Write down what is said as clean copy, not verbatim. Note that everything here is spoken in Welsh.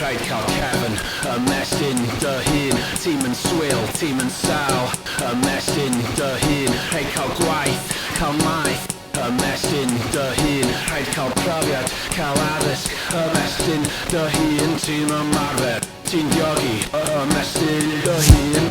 Rhaid cael cefn, ymestyn dy hun. Ti'm yn swil, ti'm yn sâl, ymestyn dy hun. Rhaid cael gwaith, cael maeth, ymestyn dy hun. Rhaid cael profiad, cael addysg, ymestyn dy hun. Ti'n ymarfer, ti'n diogi, ymestyn dy hun.